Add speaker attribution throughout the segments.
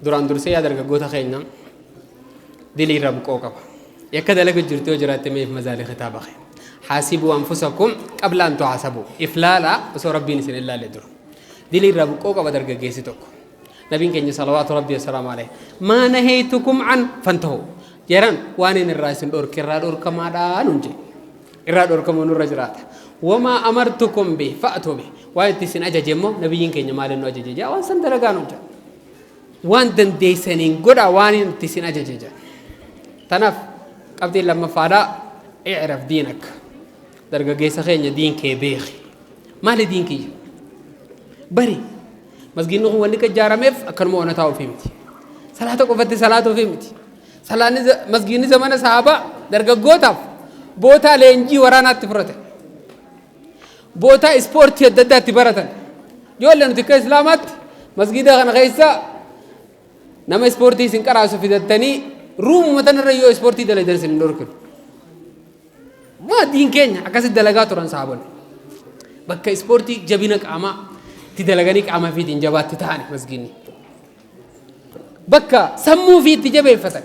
Speaker 1: Duraan dursee yaa dargaggoota keenya, dilii irraa buqqa'uu qaba. Yakka dalagu jirtu yoo jiraatte, meef mazaalii kitaaba kee. حاسبوا أنفسكم قبل أن تحاسبوا. If laalaa osoo Rabbiin isin hin laalle dura. Dilii irraa buqqa'uu qaba dargaggeessi tokko. Nabiin keenya صلوات ربي وسلامه عليه ما نهيتكم عنه فانتهوا. Jedhan, waan inni irraa isin dhorke irraa dhorkamaadhaa nuun jedhe. Irraa dhorkamuu nurra jiraata. وما أمرتكم به فأتوا به. Waan itti isin ajaje immoo, nabiyyiin keenya maal nu ajaje jaa, waan san dalagaa nuun jedha. Waan dandeessaniin godha waan itti isin ajaje jaa. Tanaaf qabxiin lammaffaadhaa, اعرف دينك. Dargaggeessa keenya, diin kee beeki. Maali diin kiyya? Bari masgiidni kun wanni ijaarameef akkanuma ona taa'uuf miti. Salaata qofatti salaatuuf miti. Salaanni masgiidni zamana sahabaa dargaggootaaf bootaa leenjii waraanaatti fudhate. Bootaa ispoortii adda addaatti baratan. Ijoollee, nuti akka Islaamaatti masgiida kana keessa nama ispoortii isin qaraasu fidattanii ruumuma tanarra yoo ispoortii dalagan isin hin dhorkinu. Maa, diin keenya akkasitti dalagaa turan sahaabonni. Bakka ispoortii jabina qaamaa itti dalaganii qaama ofiitiin jabaatti ta'ani masgiidni. Bakka sammuu ofii itti jabeeffatan,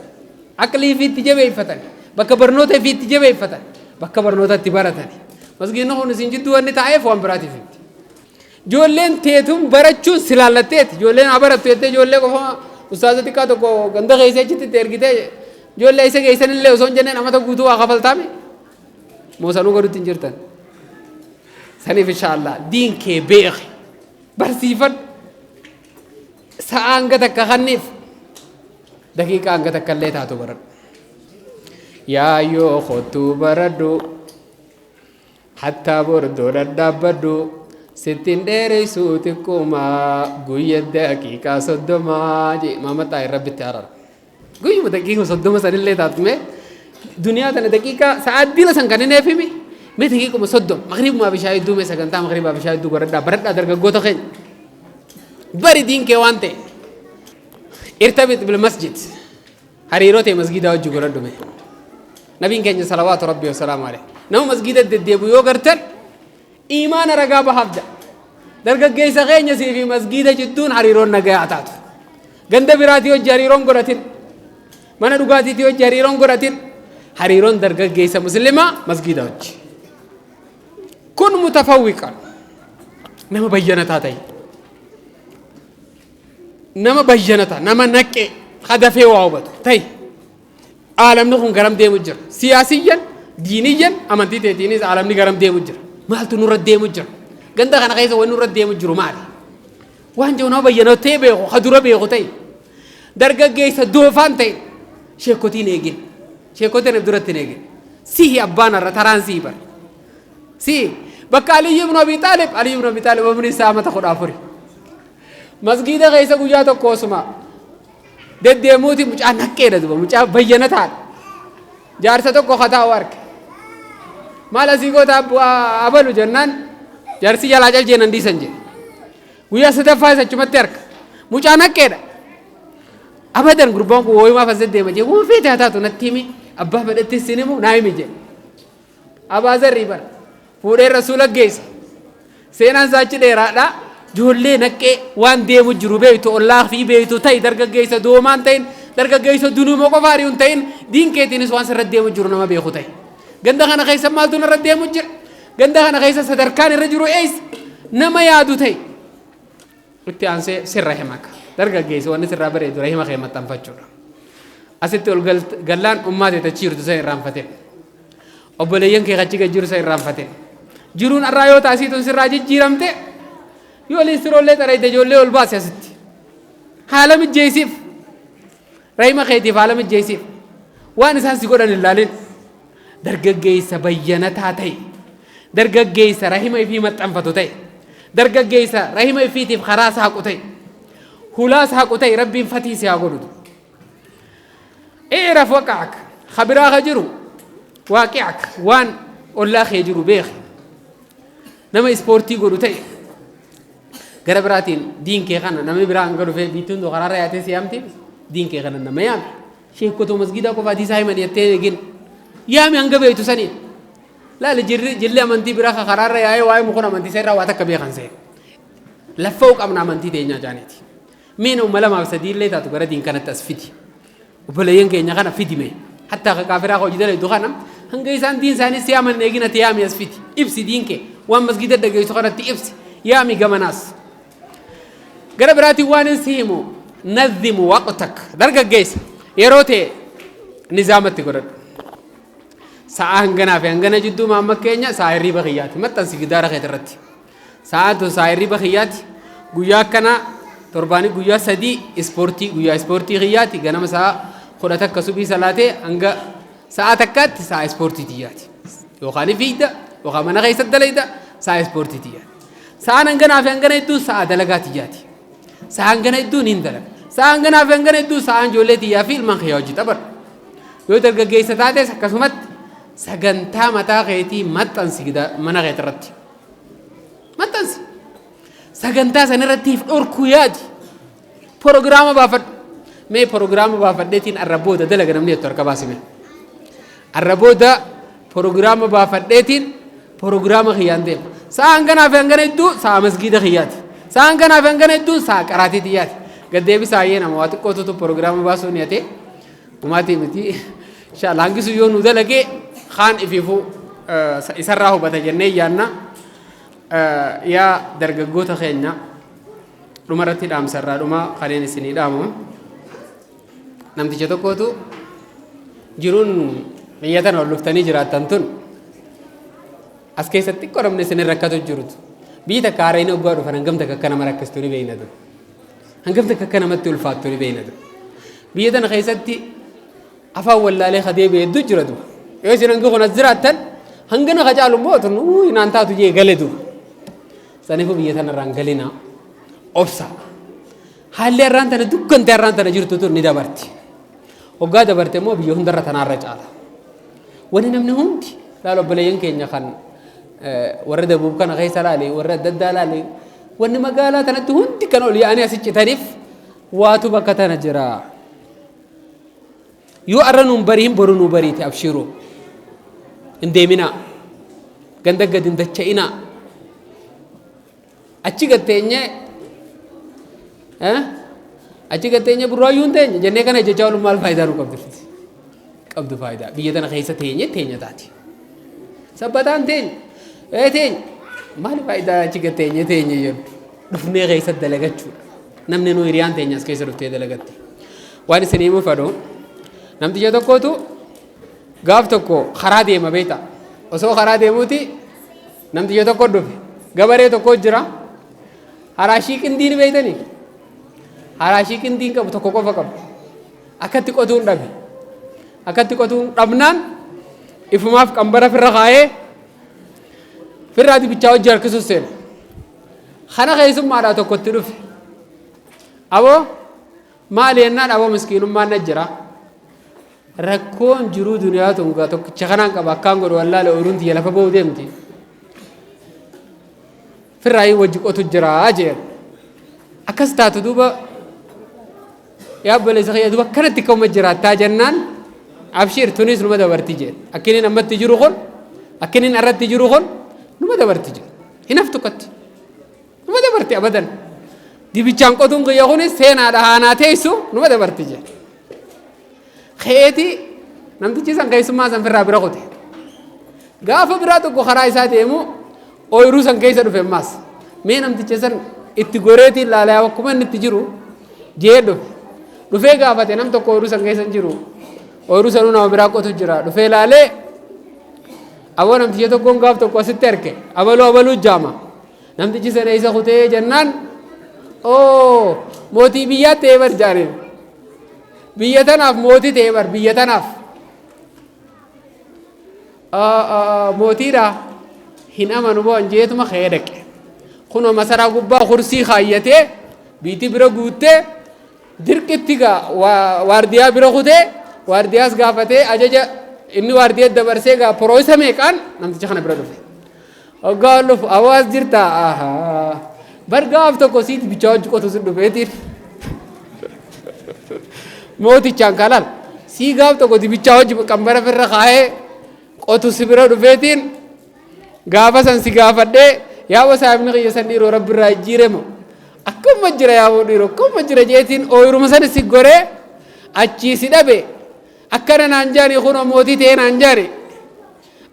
Speaker 1: aqlii ofii itti jabeeffatan, bakka barnoota ofii itti jabeeffatan, bakka barnoota itti baratan. Masgiidni kun isin jidduu wanni taa'eef waan biraatiif miti. Ijoolleen teetuun barachuun silaallatteeti. Ijoolleen haa barattu jettee ijoollee qofa ustaaza xiqqaa tokko ganda keessa achitti itti ergitee, ijoollee isa geessanillee osoo hin jenneen amata guutuu waa kafaltaame. Moosanuu godhutti hin jirtan. Saniif inshaallah diin kee beeki. Barsiifadhu. Sa'a hanga takka kanniif, daqiiqaa hanga takka illee taatu baradhu. Yaayyoo, kottuu baradhu. Hattaa bordoo dhadhaabbadhu. Sittiin dheereessuu xiqquma guyya daqiiqaa 30 jee Maama Xaayir, Rabbitti arara. Guyyuma daqiiqa 30 sanillee taatu, mee duniyaa tana daqiiqaa sa'aa dila san kan hin eefimi, mee daqiiquma 30 magriibumaa bishaa hedduu, mee sagantaa magriibaa bishaa hedduu baradhaa, baradhaa dargaggoota keenya. Bari diin kee waan ta'e. ارتبط بالمسجد. Hariiroo ta'e masgiidaa wajji godhadhu mee. Nabiin keenya صلوات ربي وسلامه عليه nama masgiida deddeebu yoo gartan iimaana ragaa bahaaf jedha. Dargaggeessa keenya, sii fi masgiida jidduun hariiroon nagayaa taatu. Ganda biraatii hojii hariiroon godhatin. Mana dhugaatiitii hojii hariiroon godhatin. Hariiroon dargaggeessa muslimaa masgiida hojii. كن متفوقا. Nama bayyanataa ta'e. Nama bayyanataa, nama naqee hadafee waa hubatu ta'e. Aalamni kun garam deemu jira? سياسيا، دينيا, amantii teetiinis aalamni garam deemu jira? Maaltu nurra deemu jira? Ganda kana keessa wanni nurra deemu jiru maali? Waan jiru nama bayyanatee beeku, kadura beeku ta'e. Dargaggeessa doofaan ta'e, sheekotiin eegin. Sheekotiin duratti hin eegin. Sihi abbaan irra taraan sihi bara. Sihi bakka Aliyyi ibn Abi Xaalib, Aliyyi ibn Abi Xaalib umriin isaa amata 14. Masgiida keessa guyyaa tokko osuma deddeemuuti, mucaa naqqeedha duba, mucaa bayyanataadha. Jaarsa tokko kataa'u arge. Maal asii goota abalu jennaan, jaarsi jalaa cal jeenan dhiisan jedhe. Guyyaa sadaffaa isa achumatti arga. Mucaa naqqeedha. Abadan, gurbaan kun wayumaaf as deddeema jee, waan feete haa taatu natti himi, abbaa fedhetti sin himu, naa himi jedhe. Abaa Zarrii bara fuudhee Rasuula geesse. Seenaan isaa achi dheeraadha. Ijoollee naqqee waan deemu jiru beektu, ollaa fi beektu ta'i. Dargaggeessa doomaan ta'in, dargaggeessa dunuuma qofa ari'u hin ta'in, diin keetiinis waan sirra deemu jiru nama beeku ta'e. Ganda kana keessa maaltu narra deemu jira? Ganda kana keessa sadarkaan irra jiru eessa? Nama yaadu ta'e. Itti aansee صل رحمك. Dargaggeessa, wanni sirraa bareedu rahima kee maxxanfachuudha. Asitti ol gallaan ummaa ta'e tachiirtu isa irraanfate. Obboleeyyan kee achi gad jiru isa irraanfate. Jiruun irraa yoo taasiituun sirraa jijjiiramte, yoo liistiroolee xarayte, ijoollee ol baase asitti. Haala mijjeessiif. Rahima keetiif haala mijjeessiif. Waan isaan si godhan hin laalin. Dargaggeessa bayyanataa ta'e. Dargaggeessa rahima ifii maxxanfatu ta'e. Dargaggeessa rahima ifiitiif karaa saaqu ta'e. Hulaa saaqu ta'e, Rabbiin fatii si haa godhutu. اعرف وقعك. Khabiraa ka jiru واقعك, waan ollaa kee jiru beeki. Nama ispoortii godhu ta'e. Gara biraatiin diin kee kana namni biraa hanga dhufee biittuun karaarra yaatee si yaamti, diin kee kana nama yaami. Sheekotoo masgiidaa qofa hadiisaa himan jettee eegin. Yaami hanga beektu saniin. Laali, jirri jilli amantii biraa ka karaarra yaa'ee waa'ee mukun amantii isa irraa waa takka beekan se'e. Laffa'uu qabna amantii teenyaa jaaniiti. Mee nama lamaaf sadii illee taatu gara diin kanatti as fidi. Obboleeyyan keenya kana fidi mee. Hattaa ka kaafiraa hojii dalaydu kana hanga isaan diin isaanii si amanne eegina ati yaami as fidi. Ibsi diin kee waan masgiida dhageessu kanatti ibsi yaami gamanaas. Gara biraatiin waan hin si himu نظم وقتك dargaggeessa yeroo ta'e nizaamatti godhadhu. Sa'aa hanganaa fi hangana jidduu maamma keenya sa'a hirriiba kiyyaati maxxansi gidaara keetii irratti. Sa'aan tun sa'a hirriiba kiyyaati guyyaa akkanaa torbaanii guyyaa 3 ispoortii guyyaa ispoortii kiyyaati ganama sa'a 11 subii salaatee hanga sa'a 1tti sa'a ispoortii tiyyaati. Yookaan fiigda yookaan mana keessatti dalayda sa'a ispoortii tiyyaati. Sa'aan hanganaa fi hangana hedduun sa'a dalagaa tiyyaati. Sa'a hangana hedduun hin dalaga. Sa'a hanganaa fi hangana hedduun sa'aan ijoollee tiyyaa fi ilmaan kiyyaa hojii taphadhu. Yoo dargaggeessa taates akkasumatti sagantaa mataa keetii maxxansi mana keetii irratti. Maxxansi. Sagantaa sana irratti if dhorkuu yaadi. Proogiraama baafadhu. Mee proogiraama baafadheetiin arra booda dalaga namni jettu harka baasime. Arra booda proogiraama baafadheetiin proogiraama kiyyaan deema. Sa'a hanganaa fi hangana hedduu sa'a masgiida kiyyaati. Sa'a hanganaa fi hangana hedduu sa'a qaraatii tiyyaati. Gaddeebisaa ayyee nama waa xiqqootutu proogiraama baasuu ni hatee. Umaatii miti. Inshallah hangisu yoo nu dalagee kaan ifiifuu isarraa hubata jennee yaanna. Yaa dargaggoota keenya dhumarratti dhaamsarraa dhuma kanneen isinii dhaamu. Namticha tokkotu jiruun biyya tana ol dhuftanii jiraattan tun as keessatti xiqqoo namni isin rakkatu jirutu. Biyyi takka haareen hoggaa dhufan hangam takka akka nama rakkistu ni beeynatu. Hangam takka akka namatti ulfaattu ni beeynatu. Biyya tana keessatti afaan wallaalee kadeebi'e hedduu jira duba. Yoo isin hanga kun as jiraattan hangana ka caalu immoo tun naan taatu jee gale duba. Saniifuu biyya tanarraan galinaa obsa. Haalli har'aan tana dukkantee har'aan tana jirtu tun ni dabarti. Hoggaa dabarte immoo biyya hundarra tanaarra caala. Wani namni hundi laala obboleeyyan keenya kan warra dabuub kana keessa laale warra adda addaa laale wanni magaalaa tanatti hundi kan ol yaa'anii asi citaniif waatu bakka tana jira. Yoo arra nuun bariin boru nuu bariiti abshiiruu. Hin deeminaa. Ganda gadi hin dacha'inaa. Achi gad teenyee achi gad teenyee burraayyuu hin teenye jennee kana jechaa oolu maal faayidaa nu qabdi? Qabdu faayidaa. Biyya tana keessa teenye teenya taati. Sabbataan teenye. Ee teenye. Maal faayidaa achi gad teenye teenye jedhu. Dhufnee keessa dalagachuudha. Namni nu hiriyaan teenya as keessa dhuftee dalagatti. Waan isin himuu fedhu namticha tokkotu gaaf tokko karaa deema beekta. Osoo karaa deemuuti namticha tokko dhufe. Gabaree tokko jira. Haraashii qindiin beektanii? Haraashii qindiin qabu tokko qofa qabu. Akkatti qotuun dhabe. Akkatti qotuun dhabnaan ifumaaf qambara firra kaayee firraa dibichaa hojii harkisuus seene. Kana keessummaadhaa tokkotti dhufe. Aboo maali jennaan aboo miskiinummaan na jira. Rakkoon jiruu duniyaa tun gaa tokkicha kanaan qaba akkaan godhu wallaale ooyiruun tiyya lafa ba'uu deemti. Firraayii wajji qotu jira jeen. Akkas taatu duuba yaa obboleessa kiyya duuba akkanatti akkuma jiraattaa jennaan abshiir tunis numa dabarti jeen. Akkiniin ammatti jiru kun akkiniin irratti jiru kun numa dabarti jeen. Hin haftu akkatti. Numa dabarti abadan. Dibichaan qotuun kiyya kunis seenaadha haanaa teessu numa dabarti jeen. Keeti namtichi san keessummaa san firraa bira kute. Gaafa biraa tokko karaa isaa deemu ooyiruu san keessa dhufe ammaas. Mee namticha san itti goreetiin ilaalaa akkuma inni itti jiru jee dhufe. Dhufee gaafate nam tokko ooyiruu san keessa hin jiru. Ooyiruu sanuu nama biraa qotu jira. Dhufee ilaalee aboo namticha tokkoon gaaf tokko asitti arge abaluu abaluu jaama. Namtichi sana isa kutee jennaan oo mootii biyyaa ta'ee bar jaaneen. Biyya tanaaf mootii ta'ee bar biyya tanaaf. Mootiidha hin amanu boo anjeetuma ka'ee dhaqe. Kunoo masaraa gubbaa kursii kaayyatee biitii bira guuttee dirqitti gaa waardiyaa bira kutee waardiyaas gaafatee ajaja inni waardiyaa dabarsee gaa poroosa meeqaan namticha kana bira dhufe. Hoggaa ol dhufu hawaas jirta bar gaaf tokko siiti bichaa hojii qotu si dhufeetiin mootichaan kalaal sii gaaf tokko dibichaa hojii qambara firra kaa'ee qotu si bira dhufeetiin gaafa san si gaafadhee yaa saahibni kiyya san dhiiroo rabbi irraa jijjiiremo Akkuma jira yaaboo dhiiroo, akkuma jira jeetiin ooyiruma sana si goree achii si dhabe. Akkana naan jaani, kunoo mootii ta'ee naan jaani.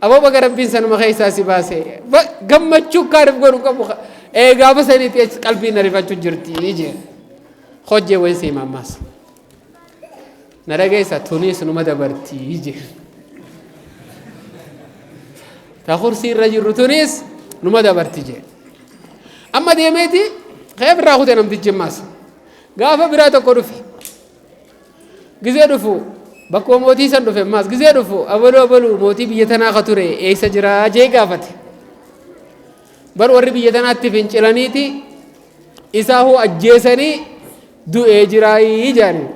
Speaker 1: Aboo, baga Rabbiin sanuma keessaa si baase. Gammachuu kaaniif godhu qabu. Ee, gaafa saniiti qalbiin na rifachuu jirti jee. Hojjee wayin si ammaas. Na dhageessa, tunis numa dabartii jee. Ta kursii irra jirru tunis numa dabarti jee. Amma deemeeti ka'ee birraa kute namtichi ammaas. Gaafa biraa tokko dhufe. Gizee dhufu bakkuma mootii san dhufe ammaas. Gizee dhufu, "Abaluu, abaluu, mootii biyya tanaa ka ture eessa jira?" jee gaafate. Bar warri biyya tanaatti fincilaniiti isaa hoo ajjeesanii du'ee jiraayii jaanii.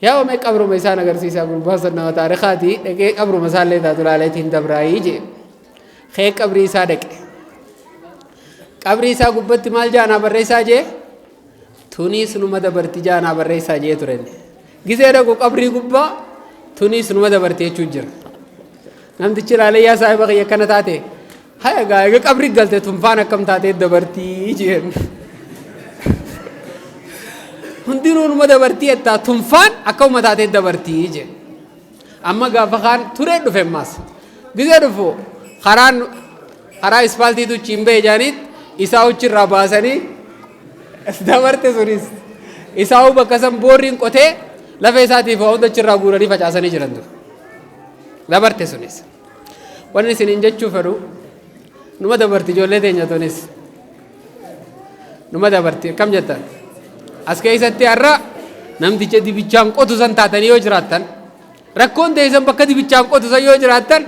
Speaker 1: Yaa oomee, qabruma isaan agarsiisaa, gurbaa san nama taarikaati, dhaqee qabruma isaallee taatu ilaaleetiin dabraayii jee. Kee qabrii isaa dhaqe. Qabrii isaa gubbatti maal jaanaa barreessaa jee? "Tuniis numa dabarti" jaanaa barreessaa jee ture. Gizee dhaqu qabrii gubbaa "tuniis numa dabarti" jechuun jira. Namtichi ilaalee, "Yaa saahiba kiyya, akkana taate?" "Haya gaa, egaa qabrii galte tunfaan akkam taatee dabartii?" jeen. "Hundinuu numa dabartii jettaa, tunfaan akkuma taatee dabartii?" jeen. Amma gaafa kaan turee dhufe ammaas. Gizee dhufu karaan karaa ispaaltiitu chiin ba'e jaaniit isaa uchirraa baasanii dabarte sunis. Isaa bakka san boorriin qotee lafa isaatiif waa hunda achirraa guuranii facaasanii jiran dur. Dabarte sunis. Wanni isiniin jechuu fedhu, numa dabarti ijoollee teenya tunis. Numa dabarti, akkam jettan? As keessatti har'a namticha dibichaan qotu san taatanii yoo jiraattan, rakkoon teessan bakka dibichaan qotu san yoo jiraattan,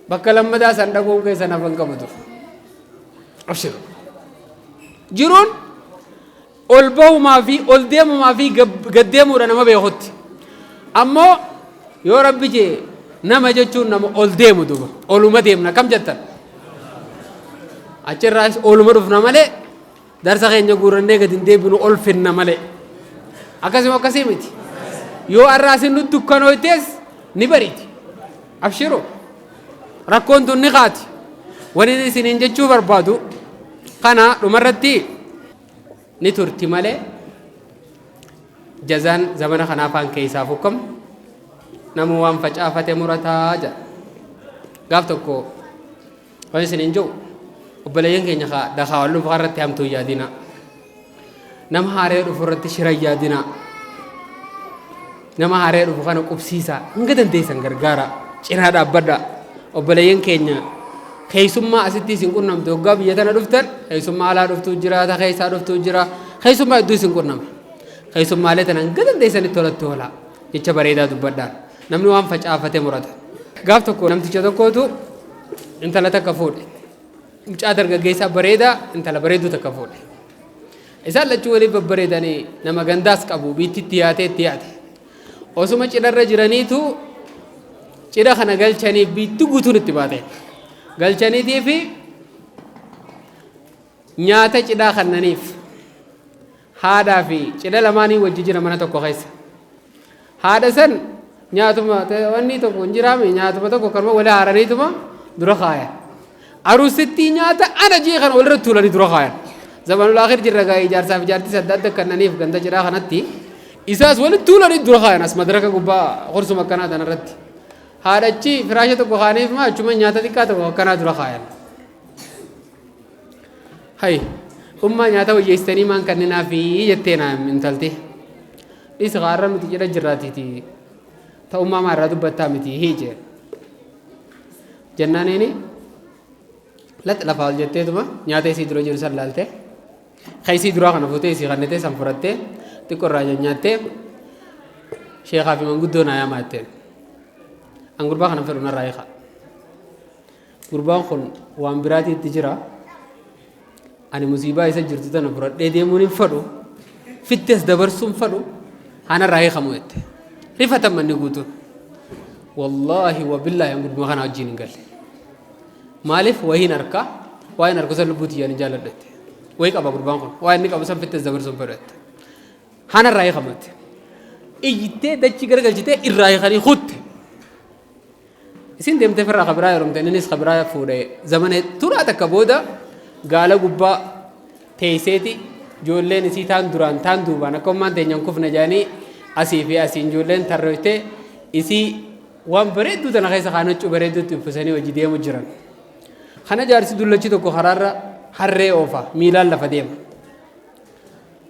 Speaker 1: bakka lammataa san dhaquun keessan hafan qabu ture. Abshiru. Jiruun ol bahumaa fi ol deemumaa fi gad deemuudha nama beekutti. Ammoo yoo Rabbi jee, nama jechuun nama ol deemu duba. Oluma deemna, kam jettan? Achirraas oluma dhufna malee darsa keenya guurannee gad hin deebinu, ol finna malee. Akkasuma akkasii miti. Yoo har'aas nu dukkanooytes ni bariiti. Abshiru. Rakkoon tun ni kaati. Wani isiniin jechuu barbaadu kana, dhumarratti ni turti malee jazaan zamana kanaa afaan keessaa fukkam, namu waan facaafate murataa jedha. Gaaf tokko waan isiniin jiru, obboleeyyan keenya dakaa wal dhufu irratti hamtuu yaadina. Nama haaree dhufu irratti shira yaadina. Nama haaree dhufu kana qubsiisaa, hanga dandeessan gargaara, cinaa dhaabbadha. Obboleeyyan keenya, keessummaa asitti isin qunnamte, waggaa biyya tana dhuftan keessummaa alaa dhuftuu jira, ta keessaa dhuftuu jira, keessummaa hedduu isin qunnama. Keessummaalee tana hanga dandeessanitti tolatti oolaa, jecha bareedaa dubbadhaan. Namni waan facaafate murata. Gaaf tokko namticha tokkootu intala takka fuudhe. Mucaa dargaggeessaa bareedaa intala bareedduu takka fuudhe. Isaan lachuu waliif babbareedanii, nama gandaas qabu, biittitti yaatee itti yaate. Osuma cidharra jiraniitu cidha kana galchanii biitti guutuun itti baate. Galchaniitii fi nyaata cidhaa kannaniif, haadhaa fi cidha lamaanii wajji jira mana tokko keessa. Haadha san nyaatuma wanni tokko hin jiraame, nyaatuma tokko kanuma walii haaraniituma dura kaayan. Aruusittii nyaata ana jee kana walirra tuulanii dura kaayan. Zamanul akhir jirra gaa, ijaarsaaf ijaartis adda adda kannaniif ganda cidhaa kanatti isaas walitti tuulanii dura kaayan as madaraka gubbaa kursuma akkanaa tanarratti. Haadhachi firaasha tokko kaaniif maa achuma nyaata xiqqaa tokko akkanaa dura kaayan. "Hay ummaa, nyaata wayyeessitanii maan kanninaafi?" jettee naa intalti. "Dhisi, kaarra nuti cidha jirraatiiti. Ta'ummaa maa irraa dubbattaa miti?" hiije. Jennaaniini lax lafaa ol jetteetuma nyaata isii dura jiru san laalte. Ka isii duraa kana fuutee isii kannitee san fudhattee xiqqoo irraa nyaattee, "Sheekaa fi manguddoo naa yaamaa," jetteen. "An gurbaa kana fedhu, narraa hiikaa. Gurbaan kun waan biraatiitti jira. Ani musiibaa isa jirtu tana fudhadhee deemuun hin fedhu. Fittees dabarsuun fedhu. Hanarraa hiikamu," jette. Rifatan manni guutuun. "Wallaahi wabillaahi, an gurbaa kana wajjin hin galle. Maaliif? Wahiin harkaa waa hin harku san lubbuu tiyyaan hin jaalladhu," jette. "Wayii qaba gurbaan kun. Waa inni qabu san fittees dabarsuun fedhu," jette. "Hanarraa hiikamu," jette. Iyyittee dachii garagalchitee irraa hiikanii kutte. Isin deemtee firraa kabiraa heerumte, innis kabiraa fuudhee zamana turaa takka booda gaala gubbaa Teeyseeti ijoolleen isii taan duraan taan duubaan akka ummaan teenya hin kufne jedhanii asii fi asiin ijoolleen tarroytee isii waan bareedduu tana keessa kaan huccuu bareedduutti uffisanii hojii deemu jiran. Kana jaarsi dullachi tokko karaarra harree oofa, miilaan lafa deema.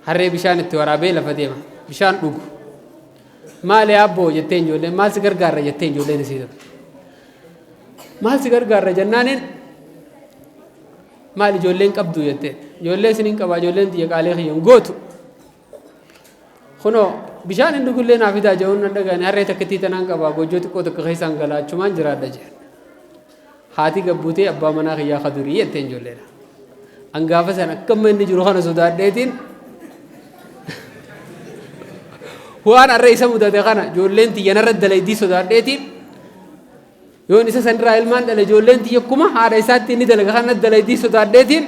Speaker 1: Harree bishaan itti waraabee lafa deema, bishaan dhugu. Maali abboo jetteen ijoolleen, maal si gargaarra jetteen ijoolleen isii tana. Maal si gargaarra jennaaniin, maal ijoolleen qabdu jetteen. Ijoollee isiniin qabaa, ijoolleen tiyya qaalee kiyyan gootu. Kunoo bishaan hin dhugullee naa fidaa jedhuun nan dhaga'ani, harree takkittii tanaan qabaa, goojjoo xiqqoo tokko keessaan galaa, achumaan jiraadha jedhan. Haati gabbuutee abbaa manaa kiyyaa kadurii jetteen ijoolleedha. An gaafa san akkamma inni jiru kana sodaadheetiin waan har'a isa mudate kana ijoolleen tiyya narra dalaydii sodaadheetiin, yoon isa sanirraa ilmaan dhale ijoolleen tiyya akkuma haadha isaatti inni dalaga kana dalaydii sodaadheetiin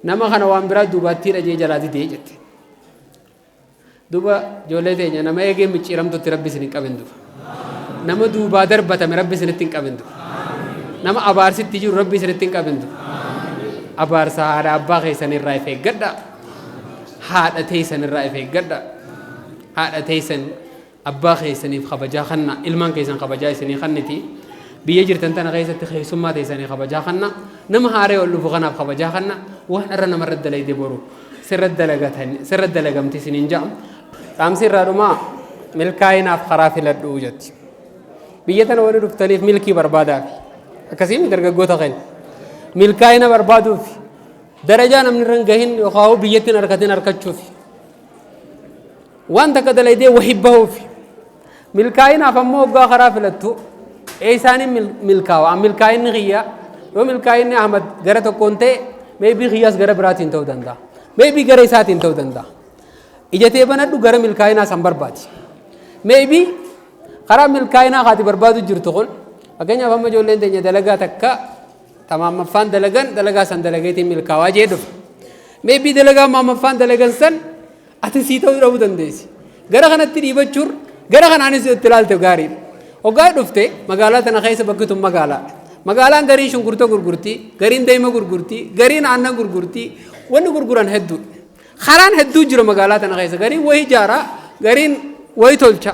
Speaker 1: nama kana waan biraa duubaatti hidha jalaa didee jette. Duuba ijoollee teenya, nama eegee micciiramtutti rabbi isin hin qabin duuba. Nama duubaa darbatame rabbi isinitti hin qabin duuba. Nama abaarsitti jiru rabbi isinitti hin qabin duuba. Abaarsa haadha abbaa keessan irraa if eeggadha. Haadha teessan irraa if eeggadha. Haadha teessan abbaa keessaniif kabajaa kanna, ilmaan keessan kabajaa isinii kanniti. Biyya jirtan tana keessatti keessummaa teessanii kabajaa kanna. Nama haaree ol dhufu kanaaf kabajaa kanna. Waan irra namarra dalayde boru sirra dalagatan sirra dalagamti isiniin ja'a. Dhaamsi irraa dhumaa, milkaa'inaaf karaa filadhu jetti. Biyya tana warri dhuftaniif milkii barbaadaafi. Akkasiin dargaggoota keenya. Milkaa'ina barbaaduufi. Darajaa namni irra hin gahin yookaan biyyatti hin argatin argachuufi. Waan takka dalaydee wahi bahuufi. Milkaa'inaaf ammoo hoggaa karaa filattu eessaaniin milkaawa? Milkaa'inni kiyya yoo milkaa'inni Ahmad gara tokkoon ta'e, maybe kiyyaas gara biraatiin ta'uu danda'a. Maybe gara isaatiin ta'uu danda'a. Ijatee banadhu, gara milkaa'inaa san barbaadi. Maybe karaa milkaa'inaa kaati barbaadu jirtu kun, fakkeenyaaf amma ijoolleen teenya dalagaa takka tamaammaffaan dalagan, dalagaa san dalageetiin milkaawaa jee dhufa. Maybe dalagaa maammaffaan dalagan san ati sii ta'uu dhabuu dandeessi. Gara kanatti dhiibachuun gara kanaanis itti ilaalte gaariidha. Hoggaa dhufte magaalaa tana keessa bakki tun magaalaadha. Magaalaan gariin shunkurta gurgurti, gariin daa'ima gurgurti, gariin aannan gurgurti, wanni gurguran hedduudha. Karaan hedduu jira magaalaa tana keessa. Gariin wayii ijaaraa, gariin wayii tolcha,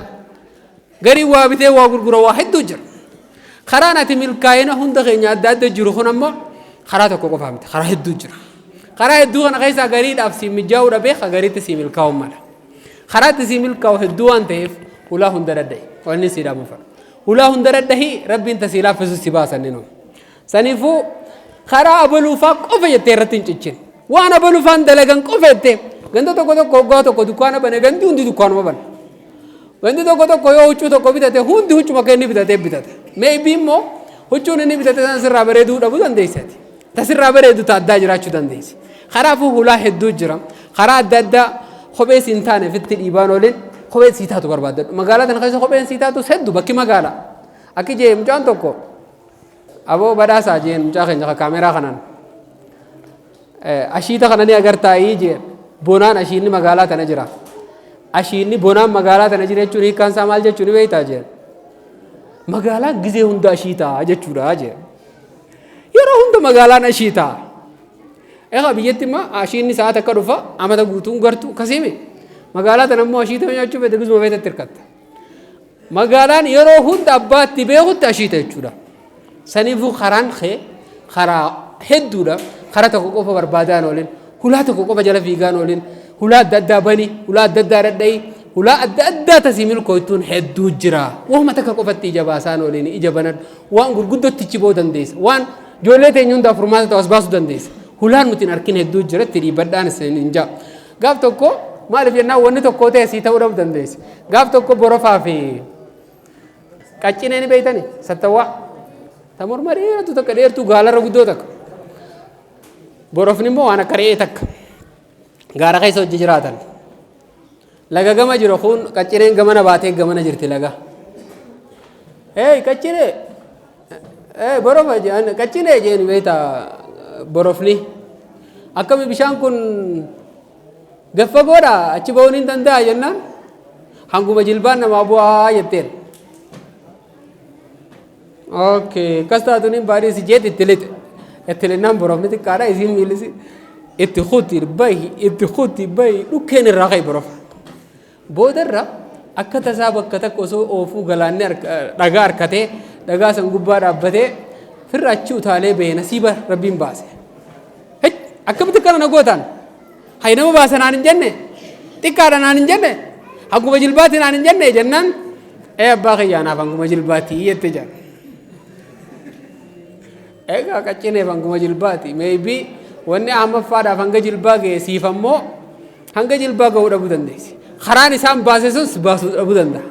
Speaker 1: gariin waa bitee waa gurgura, waa hedduu jira. Karaan ati milkaa'ina hunda keenya adda adda jiru kun ammoo karaa tokko qofaa miti, karaa hedduu jira. Karaa hedduu kana keessaa gariidhaaf si mijaa'uu dhabee gariitti si milkaa'uu mala. Karaa itti si milkaa'u hedduu waan ta'eef hulaa hunda dadha'i. Wanni si dhaamu fedha. Hulaa hunda dadhahi, rabbiin tasii laaffisu si baasan ni. Saniifuu karaa abaluufaa qofa jettee irratti hin cichin. Waan abaluufaan dalagan qofa jettee, ganda tokko tokko hoggaa tokko dukkaana bane, gandi hundi dukkaanuma bana. Gandi tokko tokko yoo huccuu tokko bitate, hundi huccuma akka inni bitatee bitata. Maybe immoo huccuun inni bitate san sirraa bareeduu dhabuu dandeessati. Ta sirraa bareedu ta addaa jiraachuu dandeessi. Kanaafuu hulaa hedduu jira. Karaa adda addaa kophee siin taane fitti dhiibaan oolin, kophee sii taatu barbaaddadhu. Magaalaa tana keessa kopheen sii taatu hedduu bakki magaalaa. Akki jee mucaan tokko, aboo badhaasaa jeen, mucaa keenya kaameraa kanaan. Ashiita kana ni agartaayii jeen, bonaan ashiinni magaalaa tana jira. Ashiinni bonaan magaalaa tana jira jechuun hiikkaan isaa maal jechuun ni beektaa jeen. Magaalaan gizee hunda ashiitaa jechuudha jeen. Yeroo hunda magaalaan ashiitaa. Egaa biyyatti immoo ashiinni sa'a takka dhufa, amata guutuun gartu akkasiimi. Magaalaa tana immoo ashiita nyaachuu fedhe gizuma feetetti hirkatta. Magaalaan yeroo hunda abbaatti beekutti ashiita jechuudha. Saniifuu karaan kee karaa hedduudha. Karaa tokko qofa barbaadaan oolin, hulaa tokko qofa jala fiigaan oolin, hulaa adda addaa bani, hulaa adda addaa dhadha'i, hulaa adda addaa tasii milkooytuun hedduu jira. Wahuma takka qofatti ija baasaan oolin, ija banadhu. Waan gurguddootti ichi ba'uu dandeessa. Waan ijoollee teenya hundaaf furmaata ta'u as baasuu dandeessa. Hulaan nuti hin arkin hedduu jira, itti dhiibbadhaan isin hin jaa. Gaaf tokko maaliif jennaan wanni tokko ta'e sii ta'uu dhabuu dandeessi. Gaaf tokko borofaa fi qaccinee ni beeytani sattawwaa. Ta morma dheeratu takka, dheertuu gaalarra guddoo takka. Borofni immoo waan akka re'ee takka. Gaara keessa hojii jiraatan. Laga gama jiru kun qaccineen gamana baatee gamana jirti laga. Hey, qaccinee! Hey, borofa jedhan, qaccinee jeen beektaa borofni. Akkami, bishaan kun gaffagoodha, achi ba'uun hin danda'a jennaan, hanguma jilbaan namaa bu'aa jetteen. Okay, akkas taatuun hin baadhii si jeet itti lixe. Itti linnaan borofni xiqqaadha, isiin miilisi. Itti kuti bahi, itti kuti bahi, dhukkeen irraa ka'i borofa. Boodarra akka tasaa bakka takka osoo oofuu galaanni dhagaa harkatee, dhagaa san gubbaa dhaabbatee firra achi utaalee bahe. Nasiiba Rabbiin baase. Akkamitti akkana na gootaan? Hay, nama baasa naan hin jenne, xiqqaadha naan hin jenne, hanguma jilbaati naan hin jenne jennaan, ee abbaa kiyyaanaaf hanguma jilbaati jette jedhan. Egaa qaccineef hanguma jilbaati. Maybe wanni ahmaffaadhaaf hanga jilbaa ga'e siif ammoo hanga jilbaa ga'uu dhabuu dandeessi. Karaan isaan baase sun si baasuu dhabuu danda'a.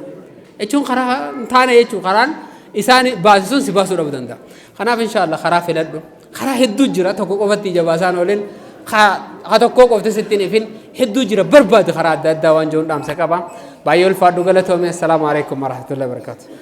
Speaker 1: Jechuun karaa hin taane jechuun karaan isaan baase sun si baasuu dhabuu danda'a. Kanaaf inshaallah karaa filadhu. Karaa hedduu jira, tokko qofatti ija baasaan oolin, haa tokkoo qofti sitti hin ifin, hedduu jira, barbaade karaa adda addaa waan jiruun dhaamsa qaba. Baay'ee ulfaadhu, galatoome. Assalaamu alaikum warahmatullahi wabarakatuh.